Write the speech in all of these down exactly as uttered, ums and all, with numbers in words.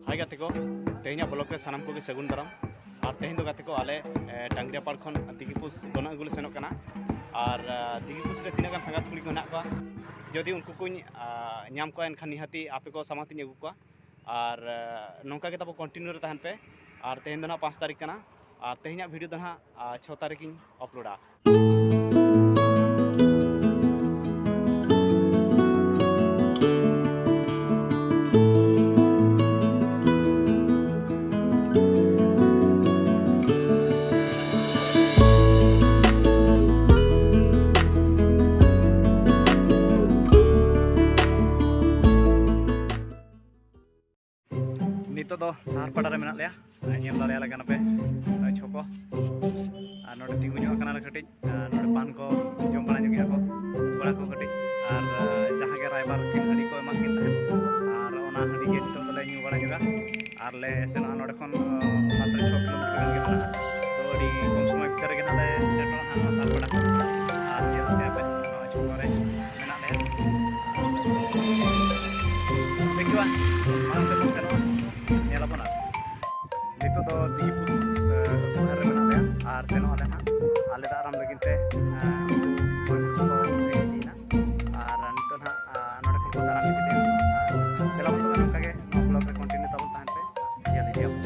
ᱦᱟᱭ ᱜᱟᱛᱮ ᱠᱚ, ᱛᱮᱦᱮᱧᱟᱜ ᱵᱞᱚᱜ ᱨᱮ ᱥᱟᱱᱟᱢ ᱠᱚᱜᱮ ᱥᱟᱹᱜᱩᱱ ᱫᱟᱨᱟᱢ᱾ ᱟᱨ ᱛᱮᱦᱮᱧ ᱫᱚ ᱜᱟᱛᱮ ᱠᱚ, ᱟᱞᱮ ᱮ, ᱰᱟᱝᱜᱽᱨᱤᱭᱟᱯᱟᱲ ᱠᱷᱚᱱ ᱫᱤᱜᱷᱤᱯᱩᱥ ᱜᱚᱱᱚᱜ ᱟᱹᱜᱩ ᱞᱮ ᱥᱮᱱᱚᱜ ᱠᱟᱱᱟ᱾ ᱟᱨ ᱮ, ᱫᱤᱜᱷᱤᱯᱩᱥ ᱨᱮ ᱛᱤᱱᱟᱹᱜ ᱜᱟᱱ ᱥᱟᱸᱜᱟᱛ ᱠᱩᱲᱤ ᱠᱚ ᱦᱮᱱᱟᱜ ᱠᱚᱣᱟ, ᱡᱩᱫᱤ ᱩᱱᱠᱩ ᱠᱚᱧ ᱟ, ᱧᱟᱢ ᱠᱚᱣᱟ, ᱮᱱᱠᱷᱟᱱ ᱱᱤᱦᱟᱹᱛᱤ ᱟᱯᱮ ᱠᱚ ᱥᱟᱢᱟᱝ ᱛᱤᱧ ᱟᱹᱜᱩ ᱠᱚᱣᱟ᱾ ᱟᱨ ᱮ, ᱱᱚᱝᱠᱟ ᱜᱮ ᱛᱟᱵᱚ ᱠᱚᱱᱴᱤᱱᱤᱭᱩ ᱨᱮ ᱛᱟᱦᱮᱱ ᱯᱮ᱾ ᱟᱨ ᱛᱮᱦᱮᱧ ᱫᱚ ᱱᱟᱦᱟᱜ ᱯᱟᱸᱪ ᱛᱟᱹᱨᱤᱠᱷ ᱠᱟᱱᱟ᱾ ᱟᱨ ᱛᱮᱦᱮᱧᱟᱜ ᱵᱷᱤᱰᱤᱭᱳ ᱫᱚ ᱱᱟᱦᱟᱜ ᱟ, ᱪᱷᱚ ᱛᱟᱹᱨᱤᱠᱷ ᱤᱧ ᱟᱯᱞᱳᱰᱟ᱾ ᱱᱤᱛᱚᱜ ᱫᱚ ᱥᱟᱦᱟᱨ ᱯᱟᱲᱟ ᱨᱮ ᱢᱮᱱᱟᱜ ᱞᱮᱭᱟ᱾ ᱧᱮᱞ ᱫᱟᱲᱮᱭᱟᱞᱮ ᱠᱟᱱᱟ ᱯᱮ, ᱱᱚᱜᱼᱚᱭ ᱪᱷᱚᱠᱚ᱾ ᱟᱨ ᱱᱚᱰᱮ ᱛᱤᱸᱜᱩ ᱧᱚᱜ ᱠᱟᱱᱟᱞᱮ ᱠᱟᱹᱴᱤᱡ᱾ ᱟᱨ ᱱᱚᱰᱮ ᱯᱟᱱ ᱠᱚ ᱡᱚᱢ ᱵᱟᱲᱟ ᱧᱚᱜᱮᱜᱼᱟ ᱠᱚ, ᱠᱚᱲᱟ ᱠᱚ ᱠᱟᱹᱴᱤᱡ᱾ ᱟᱨ ᱡᱟᱦᱟᱸ ᱜᱮ ᱨᱟᱭᱵᱟᱨ ᱠᱤᱱ ᱦᱟᱺᱰᱤ ᱠᱚ ᱮᱢᱟ ᱠᱤᱱ ᱛᱟᱦᱮᱸᱫ, ᱟᱨ ᱚᱱᱟ ᱦᱟᱺᱰᱤ ᱜᱮ ᱱᱤᱛᱚᱜ ᱫᱚᱞᱮ ᱧᱩ ᱵᱟᱲᱟ ᱧᱚᱜᱟ᱾ ᱟᱨ ᱞᱮ ᱥᱮᱱᱚᱜᱼᱟ ᱱᱚᱰᱮ ᱠᱷᱚᱱ, ᱟᱸ, ᱢᱟᱛᱨᱚ ᱪᱷᱚ ᱠᱤᱞᱳᱢᱤᱴᱟᱨ ᱜᱟᱱ ᱜᱮ ᱢᱮᱱᱟᱜᱼᱟ᱾ ᱛᱚ ᱟᱹᱰᱤ ᱠᱚᱢ ᱥᱚᱢᱚᱭ ᱵᱷᱤᱛᱤᱨ ᱨᱮᱜᱮ ᱱᱟᱦᱟᱜ ᱞᱮ ᱥᱮᱴᱮᱨᱚᱜᱼᱟ ᱱᱟᱦᱟᱜ ᱱᱚᱣᱟ ᱥᱟᱦᱟᱨ ᱯᱟᱲᱟ᱾ ᱟᱨ ᱧᱮᱞ ᱯᱮᱭᱟ ᱯᱮ ᱱᱚᱣᱟ ᱪᱷᱚᱠᱚ ᱨᱮ ᱢᱮᱱᱟᱜ ᱞᱮᱭᱟ᱾ ᱫᱮᱠᱷᱤᱵᱟ, ᱢᱟᱲᱟᱝ ᱥᱮᱫ ᱵᱚᱱ ᱥᱮᱱᱚᱜᱼᱟ, ᱧᱮᱞ ᱟᱵᱚᱱ᱾ ᱟᱨ ᱱᱤᱛᱚᱜ ᱫᱚ ᱫᱤᱜᱷᱤᱯᱩᱥ, ᱮ, ᱵᱟᱦᱟᱨ ᱨᱮ ᱢᱮᱱᱟᱜ ᱞᱮᱭᱟ ᱟᱨ ᱥᱮᱱᱚᱜ ᱟᱞᱮ ᱦᱟᱸᱜ᱾ ᱟᱞᱮ ᱫᱟᱜ ᱟᱨᱟᱢ ᱞᱟᱹᱜᱤᱫ ᱛᱮ, ᱮ, ᱦᱚᱲ ᱠᱚ ᱦᱮᱡ ᱮᱱᱟ᱾ ᱟᱨ ᱱᱤᱛᱚᱜ ᱦᱟᱸᱜ, ᱮ, ᱱᱚᱰᱮ ᱠᱷᱚᱱ ᱠᱚ ᱫᱟᱬᱟᱱ ᱤᱫᱤ ᱞᱮᱭᱟ᱾ ᱟᱨ ᱫᱮᱞᱟ ᱵᱚᱱ ᱛᱚᱵᱮ ᱱᱚᱝᱠᱟ ᱜᱮ ᱱᱚᱣᱟ ᱵᱞᱚᱜ ᱨᱮ ᱠᱚᱱᱴᱤᱱᱤᱭᱩ ᱛᱟᱵᱚᱱ ᱛᱟᱦᱮᱱ ᱯᱮ᱾ ᱧᱮᱞ ᱤᱫᱤᱭᱟᱵᱚᱱ᱾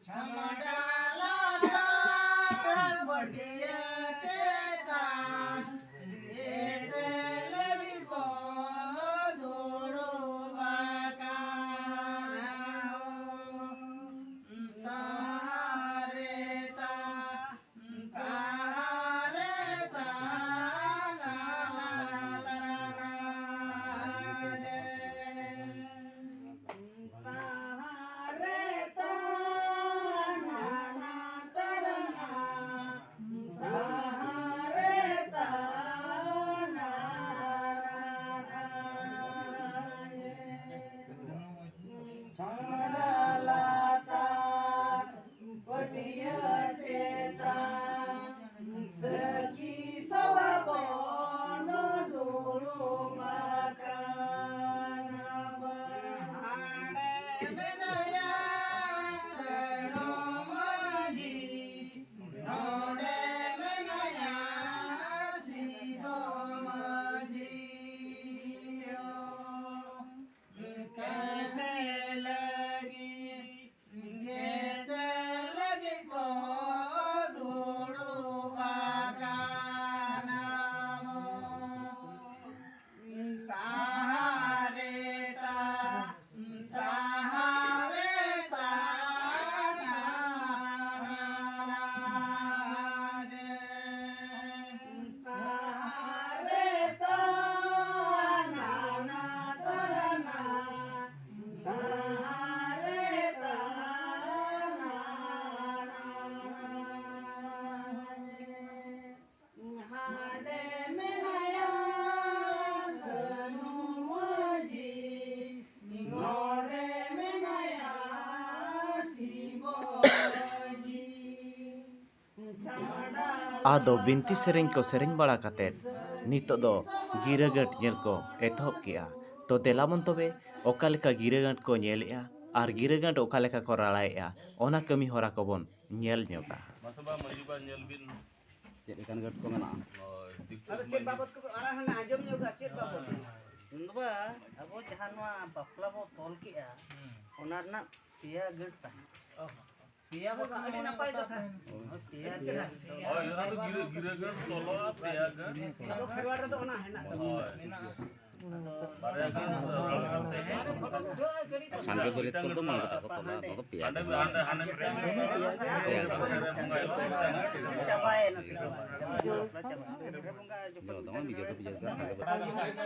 ᱪᱷᱟᱢᱰᱟ ᱞᱟᱛᱟᱨ ᱯᱟᱹᱴᱭᱟᱹ ᱪᱮᱛᱟᱱ, ᱮᱛᱮ ᱞᱟᱹᱜᱤᱫ ᱵᱚᱱ ᱫᱩᱲᱩᱵ ᱟᱠᱟᱱᱟ᱾ ᱛᱟᱦᱟᱨᱮ ᱛᱟ, ᱛᱟᱦᱟᱨᱮ ᱛᱟᱱᱟ ᱛᱟᱱᱟ ᱨᱮ᱾ ᱛᱟᱦᱟᱨᱮ ᱛᱟᱱᱟ ᱛᱟᱱᱟ, ᱛᱟᱦᱟᱨᱮ ᱛᱟᱱᱟ ᱨᱮ᱾ ᱪᱷᱟᱢᱰᱟ ᱞᱟᱛᱟᱨ ᱯᱟᱹᱴᱭᱟᱹ ᱪᱮᱛᱟᱱ ᱥᱟᱹᱠᱷᱤ ᱥᱚᱵᱷᱟ ᱵᱚᱱ ᱫᱩᱲᱩᱵ ᱟᱠᱟᱱᱟ᱾ ᱦᱟᱸᱰᱮ ᱢᱮᱱᱟᱭᱟ ᱠᱟᱹᱱᱦᱩ ᱢᱟᱹᱡᱷᱤ, ᱱᱚᱰᱮ ᱢᱮᱱᱟᱭᱟ ᱥᱤᱫᱚ ᱢᱟᱹᱡᱷᱤ᱾ ᱠᱟᱛᱮ ᱞᱟᱹᱜᱤᱫ, ᱠᱟᱛᱮ ᱞᱟᱹᱜᱤᱫ ᱠᱚ ᱫᱩᱲᱩᱵ ᱟᱠᱟᱱᱟ᱾ ᱛᱟᱦᱟᱨᱮ ᱛᱟ, ᱛᱟᱦᱟᱨᱮ ᱛᱟ, ᱛᱟᱦᱟᱨᱮ ᱛᱟ, ᱱᱟ, ᱱᱟ, ᱛᱟ, ᱱᱟ᱾ ᱛᱟᱦᱟᱨᱮ ᱛᱟᱱᱟ ᱦᱟᱸᱰᱮ ᱢᱮᱱᱟᱭᱟ ᱠᱟᱹᱱᱦᱩ ᱢᱟᱹᱡᱷᱤ, ᱱᱚᱰᱮ ᱢᱮᱱᱟᱭᱟ ᱥᱤᱵᱚ ᱢᱟᱹᱡᱷᱤ᱾ ᱟᱫᱚ ᱵᱤᱱᱛᱤ ᱥᱮᱨᱮᱧ ᱠᱚ ᱥᱮᱨᱮᱧ ᱵᱟᱲᱟ ᱠᱟᱛᱮᱫ ᱱᱤᱛᱚᱜ ᱫᱚ ᱜᱤᱨᱟᱹ ᱜᱟᱹᱴ ᱧᱮᱞ ᱠᱚ ᱮᱛᱚᱦᱚᱵ ᱠᱮᱜᱼᱟ᱾ ᱛᱚ ᱫᱮᱞᱟ ᱵᱚᱱ ᱛᱚᱵᱮ ᱚᱠᱟ ᱞᱮᱠᱟ ᱜᱤᱨᱟᱹ ᱜᱟᱹᱴ ᱠᱚ ᱧᱮᱞᱮᱜᱼᱟ ᱟᱨ ᱜᱤᱨᱟᱹ ᱜᱟᱹᱴ ᱚᱠᱟ ᱞᱮᱠᱟ ᱠᱚ ᱨᱟᱲᱟᱭᱮᱜᱼᱟ, ᱚᱱᱟ ᱠᱟᱹᱢᱤ ᱦᱚᱨᱟ ᱠᱚᱵᱚᱱ ᱧᱮᱞ ᱧᱚᱜᱟ᱾ ᱢᱟᱥᱮ ᱵᱟ ᱢᱟᱹᱡᱷᱤ ᱵᱟ ᱧᱮᱞ ᱵᱤᱱ᱾ ᱪᱮᱫ ᱞᱮᱠᱟᱱ ᱜᱟᱹᱴ ᱠᱚ ᱢᱮᱱᱟᱜᱼᱟ? ᱦᱳᱭ, ᱫᱤᱠᱩ ᱟᱫᱚ ᱪᱮᱫ ᱢᱟᱹᱡᱷᱤ᱾ ᱵᱟᱵᱚᱫ ᱠᱚ ᱟᱨ ᱦᱟᱱᱟ ᱟᱸᱡᱚᱢ ᱧᱚᱜᱟ, ᱪᱮᱫ ᱵᱟᱵᱚᱫ? ᱩᱱ ᱫᱚ ᱵᱟ, ᱟᱵᱚ ᱡᱟᱦᱟᱸ ᱱᱚᱣᱟ ᱵᱟᱯᱞᱟ ᱵᱚ ᱛᱚᱞ ᱠᱮᱜᱼᱟ, ᱦᱩᱸ᱾ ᱚᱱᱟ ᱨᱮᱱᱟᱜ ᱯᱮᱭᱟ ᱜᱟᱹᱴ ᱛᱟᱦᱮᱸ᱾ ᱚ ᱦᱚᱸ᱾ ᱯᱮᱭᱟ ᱵᱟᱠᱷᱟᱱ ᱟᱹᱰᱤ ᱱᱟᱯᱟᱭ ᱠᱟᱛᱷᱟ᱾ ᱦᱳᱭ, ᱚᱱᱟ ᱫᱚ ᱜᱤᱨᱟᱹ, ᱜᱤᱨᱟᱹ ᱜᱟᱹᱲ ᱛᱚᱞᱚᱜᱼᱟ, ᱯᱮᱭᱟ ᱜᱟᱹᱲ᱾ ᱟᱫᱚ ᱠᱷᱮᱨᱣᱟᱲ ᱨᱮᱫᱚ ᱚᱱᱟ ᱦᱮᱱᱟᱜ ᱛᱟᱵᱚᱱᱟ᱾ ᱦᱳᱭ᱾ ᱵᱟᱨᱭᱟ ᱜᱟᱹᱲ ᱫᱚ ᱨᱟᱲᱟ ᱥᱮ᱾ ᱥᱟᱸᱜᱮ ᱵᱟᱹᱨᱭᱟᱹᱛ ᱠᱚᱫᱚ ᱢᱚᱬᱮ ᱜᱚᱴᱟ ᱠᱚ ᱛᱚᱞᱟ, ᱚᱱᱟ ᱫᱚ ᱯᱮᱭᱟ ᱦᱟᱸᱰᱮ, ᱜᱟᱹᱲ᱾ ᱦᱟᱸᱰᱮ, ᱦᱟᱸᱰᱮ ᱢᱤᱫᱴᱮᱱ ᱯᱮᱭᱟ ᱜᱟᱹᱲ᱾ ᱪᱟᱵᱟᱭᱮᱱᱟ᱾ ᱡᱚᱛᱚ ᱢᱟ ᱵᱤᱡᱚᱭ ᱫᱚ ᱵᱤᱡᱚᱭ ᱫᱚ ᱥᱟᱸᱜᱮ ᱵᱟᱹᱨᱭᱟᱹᱛ᱾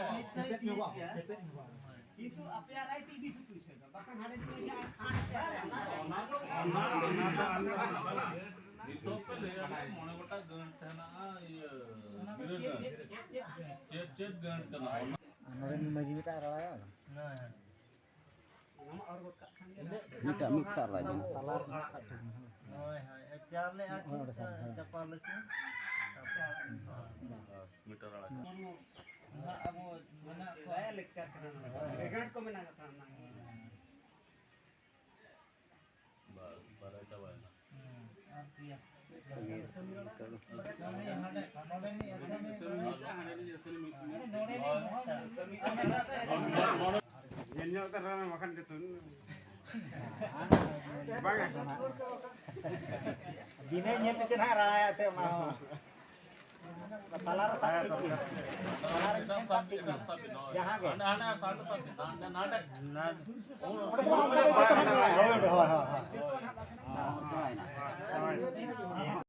ᱠᱤᱱᱛᱩ ᱟᱯᱮᱭᱟᱜ ᱨᱟᱭ ᱛᱮ ᱤᱫᱤ ᱦᱚᱴᱚ ᱯᱮ ᱥᱮ, ᱵᱟᱠᱷᱟᱱ ᱦᱟᱸᱰᱮ ᱫᱚ ᱢᱟᱹᱡᱷᱤ ᱟᱡ ᱟᱡ ᱛᱮ ᱟᱞᱮ ᱚᱱᱟ ᱫᱚ, ᱚᱱᱟ ᱫᱚ, ᱚᱱᱟ ᱫᱚ ᱟᱞᱮ ᱫᱚ ᱵᱟᱝ᱾ ᱱᱤᱛᱚᱜ ᱯᱮ ᱞᱟᱹᱭᱟ ᱡᱮ ᱢᱚᱬᱮ ᱜᱚᱴᱟᱝ ᱜᱟᱹᱴ ᱦᱮᱱᱟᱜᱼᱟ, ᱤᱭᱟᱹ, ᱚᱱᱟ ᱫᱚ ᱜᱤᱨᱟᱹ ᱪᱮᱫ, ᱜᱟᱹᱴ᱾ ᱪᱮᱫ, ᱪᱮᱫ, ᱪᱮᱫ? ᱪᱮᱫ, ᱪᱮᱫ ᱜᱟᱹᱴ ᱠᱟᱱᱟ? ᱟᱨ ᱱᱚᱰᱮ ᱨᱤᱱ ᱢᱟᱹᱡᱷᱤ ᱢᱤᱫᱴᱟᱝ ᱨᱟᱲᱟᱭᱟ᱾ ᱦᱮᱸ, ᱦᱮᱸ᱾ ᱢᱤᱫᱴᱟᱝ, ᱢᱤᱫᱴᱟᱝ ᱨᱟᱲᱟᱭ ᱵᱮᱱ᱾ ᱛᱟᱞᱟ ᱨᱮ ᱥᱟᱵ ᱴᱷᱤᱠ ᱢᱮ᱾ ᱦᱳᱭ, ᱦᱳᱭ᱾ ᱮ, ᱪᱟᱞᱮ ᱟᱨ ᱚᱱᱟ ᱚᱸᱰᱮ ᱥᱟᱵ ᱢᱮ᱾ ᱪᱟᱯᱟ ᱞᱟᱹᱪᱩ᱾ ᱛᱟᱯᱚᱨ ᱢᱤᱫᱴᱟᱝ ᱨᱟᱲᱟ᱾ ᱟᱵᱚ ᱢᱮᱱᱟᱜ ᱠᱚᱣᱟ᱾ ᱥᱮᱫᱟᱭᱟᱜ ᱞᱮᱠᱪᱟᱨ ᱠᱟᱱᱟ ᱱᱚᱣᱟ ᱫᱚ᱾ ᱨᱮᱜᱟᱲ ᱠᱚ ᱢᱮᱱᱟᱜ ᱠᱟᱫᱟ ᱚᱱᱟ᱾ ᱵᱟ-, ᱵᱟᱨᱭᱟ ᱪᱟᱵᱟᱭᱮᱱᱟ᱾ ᱦᱩᱸ, ᱟᱨ ᱯᱮᱭᱟ᱾ ᱥᱟᱺᱜᱤᱧ ᱥᱟᱺᱜᱤᱧ ᱛᱟᱲᱟᱢ᱾ ᱱᱚᱰᱮ, ᱱᱚᱰᱮ, ᱱᱚᱰᱮ, ᱱᱚᱰᱮ, ᱱᱚᱰᱮ, ᱱᱚᱰᱮ, ᱧᱮᱞ ᱧᱚᱜ ᱛᱮ ᱨᱚᱲ ᱢᱮ, ᱵᱟᱠᱷᱟᱱ ᱡᱚᱛᱚ ᱵᱟᱝᱟ᱾ ᱵᱤᱱᱟᱹ ᱧᱮᱞ ᱛᱮ ᱪᱮᱫ ᱦᱟᱸᱜ ᱨᱟᱲᱟᱭᱟ ᱮᱱᱛᱮᱫ ᱚᱱᱟ ᱦᱚᱸ᱾ ᱛᱟᱞᱟ ᱨᱮ ᱥᱟᱵ ᱴᱷᱤᱠ ᱵᱤᱱ᱾ ᱛᱟᱞᱟ ᱨᱮ ᱢᱤᱫᱴᱮᱱ ᱥᱟᱵ ᱴᱷᱤᱠ ᱵᱤᱱ᱾ ᱡᱟᱦᱟᱸ ᱜᱮ᱾ ᱚᱸᱰᱮ ᱫᱚ ᱚᱱᱠᱟ ᱫᱚ ᱵᱟᱝ ᱨᱟᱲᱟᱭᱟ᱾ ᱦᱳᱭ, ᱦᱳᱭ, ᱦᱳᱭ, ᱦᱳᱭ᱾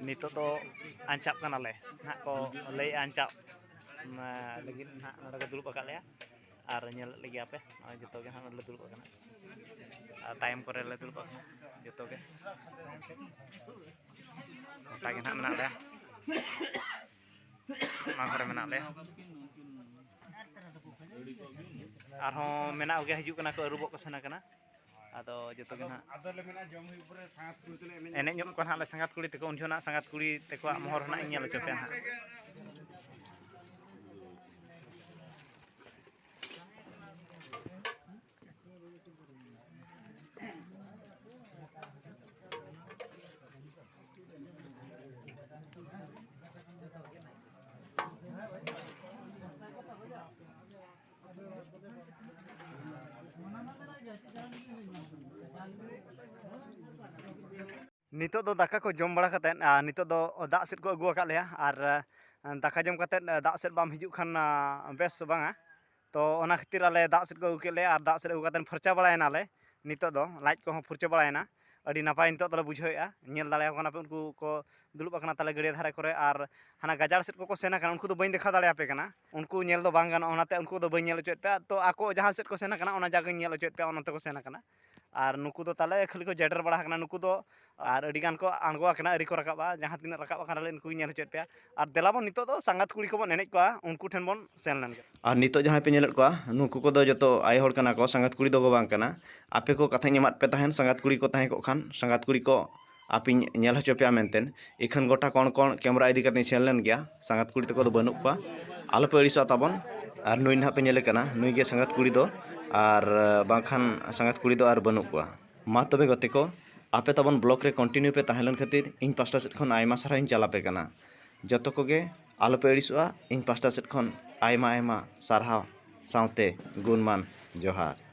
ᱱᱤᱛᱚᱜ ᱫᱚ ᱟᱧᱪᱟᱜ ᱠᱟᱱᱟᱞᱮ, ᱱᱟᱦᱟᱜ ᱠᱚ ᱞᱟᱹᱭᱮᱜᱼᱟ ᱟᱧᱪᱟᱜ, ᱚᱱᱟ ᱞᱟᱹᱜᱤᱫ ᱱᱟᱦᱟᱜ ᱱᱚᱰᱮ ᱠᱚ ᱫᱩᱲᱩᱵ ᱟᱠᱟᱫ ᱞᱮᱭᱟ᱾ ᱟᱨ ᱧᱮᱞᱮᱫ ᱞᱮᱜᱮᱭᱟ ᱯᱮ, ᱱᱚᱜᱼᱚᱭ ᱡᱚᱛᱚ ᱜᱮ ᱱᱟᱦᱟᱜ ᱱᱚᱰᱮ ᱞᱮ ᱫᱩᱲᱩᱵ ᱟᱠᱟᱱᱟ᱾ ᱟᱨ ᱛᱟᱭᱚᱢ ᱠᱚᱨᱮ ᱞᱮ ᱫᱩᱲᱩᱵ ᱟᱠᱟᱱᱟ ᱡᱚᱛᱚ ᱜᱮ᱾ ᱜᱚᱴᱟ ᱜᱮ ᱱᱟᱦᱟᱜ ᱢᱮᱱᱟᱜ ᱞᱮᱭᱟ, ᱚᱱᱟ ᱠᱚᱨᱮ ᱢᱮᱱᱟᱜ ᱞᱮᱭᱟ᱾ ᱟᱨᱦᱚᱸ ᱢᱮᱱᱟᱜ ᱠᱚᱜᱮᱭᱟ, ᱦᱤᱡᱩᱜ ᱠᱟᱱᱟ ᱠᱚ, ᱟᱹᱨᱩᱵᱚᱜ ᱠᱚ ᱥᱮᱱ ᱟᱠᱟᱱᱟ᱾ ᱟᱫᱚ ᱡᱚᱛᱚ ᱜᱮ ᱱᱟᱦᱟᱜ ᱟᱫᱚ ᱞᱮ ᱢᱮᱱᱟ, ᱡᱚᱢ ᱦᱩᱭᱩᱜ ᱯᱚᱨᱮ ᱥᱟᱸᱜᱟᱛ ᱠᱩᱲᱤ ᱛᱮᱞᱮ ᱮᱱᱮᱡ ᱮᱱᱮᱡ ᱧᱚᱜ ᱠᱚᱣᱟ ᱱᱟᱦᱟᱜ ᱞᱮ ᱥᱟᱸᱜᱟᱛ ᱠᱩᱲᱤ ᱛᱮᱠᱚ, ᱩᱱ ᱡᱚᱦᱚᱜ ᱱᱟᱦᱟᱜ ᱥᱟᱸᱜᱟᱛ ᱠᱩᱲᱤ ᱛᱮᱠᱚᱣᱟᱜ ᱢᱚᱦᱚᱨ ᱱᱟᱦᱟᱜ ᱤᱧ ᱧᱮᱞ ᱦᱚᱪᱚ ᱯᱮᱭᱟ ᱱᱟᱦᱟᱜ᱾ ᱱᱤᱛᱚᱜ ᱫᱚ ᱫᱟᱠᱟ ᱠᱚ ᱡᱚᱢ ᱵᱟᱲᱟ ᱠᱟᱛᱮᱫ, ᱟᱨ ᱱᱤᱛᱚᱜ ᱫᱚ ᱫᱟᱜ ᱥᱮᱫ ᱠᱚ ᱟᱹᱜᱩ ᱟᱠᱟᱫ ᱞᱮᱭᱟ, ᱟᱨ, ᱟᱨ ᱫᱟᱠᱟ ᱡᱚᱢ ᱠᱟᱛᱮᱫ ᱫᱟᱜ ᱥᱮᱫ ᱵᱟᱢ ᱦᱤᱡᱩᱜ ᱠᱷᱟᱱ, ᱟᱨ, ᱵᱮᱥ ᱵᱟᱝᱟ᱾ ᱛᱚ ᱚᱱᱟ ᱠᱷᱟᱹᱛᱤᱨ ᱟᱞᱮ ᱫᱟᱜ ᱥᱮᱫ ᱠᱚ ᱟᱹᱜᱩ ᱠᱮᱫ ᱞᱮᱭᱟ, ᱟᱨ ᱫᱟᱜ ᱥᱮᱫ ᱟᱹᱜᱩ ᱠᱟᱛᱮᱫ ᱯᱷᱟᱨᱪᱟ ᱵᱟᱲᱟᱭᱮᱱᱟᱞᱮ᱾ ᱱᱤᱛᱚᱜ ᱫᱚ ᱞᱟᱡ ᱠᱚᱦᱚᱸ ᱯᱷᱩᱨᱪᱟᱹ ᱵᱟᱲᱟᱭᱮᱱᱟ, ᱟᱹᱰᱤ ᱱᱟᱯᱟᱭ ᱱᱤᱛᱚᱜ ᱫᱚᱞᱮ ᱵᱩᱡᱷᱟᱹᱣᱮᱫᱼᱟ᱾ ᱧᱮᱞ ᱫᱟᱲᱮᱭᱟᱠᱚ ᱠᱟᱱᱟ ᱯᱮ, ᱩᱱᱠᱩ ᱠᱚ ᱫᱩᱲᱩᱵ ᱟᱠᱟᱱᱟ ᱛᱟᱞᱮ ᱜᱟᱹᱰᱭᱟᱹ ᱫᱷᱟᱨᱮ ᱠᱚᱨᱮ, ᱟᱨ ᱦᱟᱱᱟ ᱜᱟᱡᱟᱲ ᱥᱮᱫ ᱠᱚᱠᱚ ᱥᱮᱱ ᱟᱠᱟᱱᱟ, ᱩᱱᱠᱩ ᱫᱚ ᱵᱟᱹᱧ ᱫᱮᱠᱷᱟᱣ ᱫᱟᱲᱮᱭᱟᱯᱮ ᱠᱟᱱᱟ᱾ ᱩᱱᱠᱩ ᱧᱮᱞ ᱫᱚ ᱵᱟᱝ ᱜᱟᱱᱚᱜᱼᱟ, ᱚᱱᱟᱛᱮ ᱩᱱᱠᱩ ᱫᱚ ᱵᱟᱹᱧ ᱧᱮᱞ ᱦᱚᱪᱚᱭᱮᱫ ᱯᱮᱭᱟ᱾ ᱛᱚ ᱟᱠᱚ ᱡᱟᱦᱟᱸ ᱥᱮᱫ ᱠᱚ ᱥᱮᱱ ᱟᱠᱟᱱᱟ, ᱚᱱᱟ ᱡᱟᱭᱜᱟᱧ ᱧᱮᱞ ᱦᱚᱪᱚᱭᱮᱫ ᱯᱮᱭᱟ, ᱚᱱᱟ ᱛᱮᱠᱚ ᱥᱮᱱ ᱟᱠᱟᱱᱟ᱾ ᱟᱨ ᱱᱩᱠᱩ ᱫᱚ ᱛᱟᱞᱮ ᱠᱷᱟᱹᱞᱤ ᱠᱚ ᱡᱮᱰᱮᱨ ᱵᱟᱲᱟ ᱟᱠᱟᱱᱟ᱾ ᱱᱩᱠᱩ ᱫᱚ ᱟᱨ ᱟᱹᱰᱤ ᱜᱟᱱ ᱠᱚ ᱟᱬᱜᱚ ᱟᱠᱟᱱᱟ, ᱟᱹᱣᱨᱤ ᱠᱚ ᱨᱟᱠᱟᱵᱼᱟ᱾ ᱡᱟᱦᱟᱸ ᱛᱤᱱᱟᱹᱜ ᱨᱟᱠᱟᱵ ᱟᱠᱟᱱ ᱨᱮᱞᱮ ᱩᱱᱠᱩᱧ ᱧᱮᱞ ᱦᱚᱪᱚᱭᱮᱫ ᱯᱮᱭᱟ᱾ ᱟᱨ ᱫᱮᱞᱟ ᱵᱚᱱ, ᱱᱤᱛᱚᱜ ᱫᱚ ᱥᱟᱸᱜᱟᱛ ᱠᱩᱲᱤ ᱠᱚᱵᱚᱱ ᱮᱱᱮᱡ ᱠᱚᱣᱟ, ᱩᱱᱠᱩ ᱴᱷᱮᱱ ᱵᱚᱱ ᱥᱮᱱ ᱞᱮᱱ ᱜᱮ᱾ ᱟᱨ ᱱᱤᱛᱚᱜ ᱡᱟᱦᱟᱸᱭ ᱯᱮ ᱧᱮᱞᱮᱫ ᱠᱚᱣᱟ, ᱱᱩᱠᱩ ᱠᱚᱫᱚ ᱡᱚᱛᱚ ᱟᱭᱳ ᱦᱚᱲ ᱠᱟᱱᱟ ᱠᱚ, ᱥᱟᱸᱜᱟᱛ ᱠᱩᱲᱤ ᱫᱚᱠᱚ ᱵᱟᱝ ᱠᱟᱱᱟ᱾ ᱟᱯᱮ ᱠᱚ ᱠᱟᱛᱷᱟᱧ ᱮᱢᱟᱫ ᱯᱮ ᱛᱟᱦᱮᱱ, ᱥᱟᱸᱜᱟᱛ ᱠᱩᱲᱤ ᱠᱚ ᱛᱟᱦᱮᱸ ᱠᱚᱜ ᱠᱷᱟᱱ, ᱥᱟᱸᱜᱟᱛ ᱠᱩᱲᱤ ᱠᱚ ᱟᱯᱮᱧ ᱧᱮᱞ ᱦᱚᱪᱚ ᱯᱮᱭᱟ ᱢᱮᱱᱛᱮ᱾ ᱤᱠᱷᱟᱹᱱ ᱜᱚᱴᱟ ᱠᱚᱬ ᱠᱚᱬ ᱠᱮᱢᱨᱟ ᱤᱫᱤ ᱠᱟᱛᱮᱧ ᱥᱮᱱ ᱞᱮᱱ ᱜᱮᱭᱟ, ᱥᱟᱸᱜᱟᱛ ᱠᱩᱲᱤ ᱛᱟᱠᱚ ᱫᱚ ᱵᱟᱹᱱᱩᱜ ᱠᱚᱣᱟ᱾ ᱟᱞᱚᱯᱮ ᱟᱹᱲᱤᱥᱚᱜᱼᱟ ᱛᱟᱵᱚᱱ᱾ ᱟᱨ ᱱᱩᱭ ᱱᱟᱦᱟᱜ ᱯᱮ ᱧᱮᱞᱮ ᱠᱟᱱᱟ, ᱱᱩᱭ ᱜᱮ ᱥᱟᱸᱜᱟᱛ ᱠᱩᱲᱤ ᱫᱚ, ᱟᱨ ᱵᱟᱝᱠᱷᱟᱱ ᱥᱟᱸᱜᱟᱛ ᱠᱩᱲᱤ ᱫᱚ ᱟᱨ ᱵᱟᱹᱱᱩᱜ ᱠᱚᱣᱟ᱾ ᱢᱟ ᱛᱚᱵᱮ ᱜᱟᱛᱮ ᱠᱚ, ᱟᱯᱮ ᱛᱟᱵᱚᱱ ᱵᱞᱚᱜᱽ ᱨᱮ ᱠᱚᱱᱴᱤᱱᱤᱭᱩ ᱯᱮ ᱛᱟᱦᱮᱸ ᱞᱮᱱ ᱠᱷᱟᱹᱛᱤᱨ ᱤᱧ ᱯᱟᱥᱴᱟ ᱥᱮᱫ ᱠᱷᱚᱱ ᱟᱭᱢᱟ ᱥᱟᱨᱦᱟᱣ ᱤᱧ ᱪᱟᱞ ᱟᱯᱮ ᱠᱟᱱᱟ᱾ ᱡᱚᱛᱚ ᱠᱚᱜᱮ ᱟᱞᱚᱯᱮ ᱟᱹᱲᱤᱥᱚᱜᱼᱟ, ᱤᱧ ᱯᱟᱥᱴᱟ ᱥᱮᱫ ᱠᱷᱚᱱ ᱟᱭᱢᱟ ᱟᱭᱢᱟ ᱥᱟᱨᱦᱟᱣ ᱥᱟᱶᱛᱮ ᱜᱩᱱᱢᱟᱱ ᱡᱚᱦᱟᱨ᱾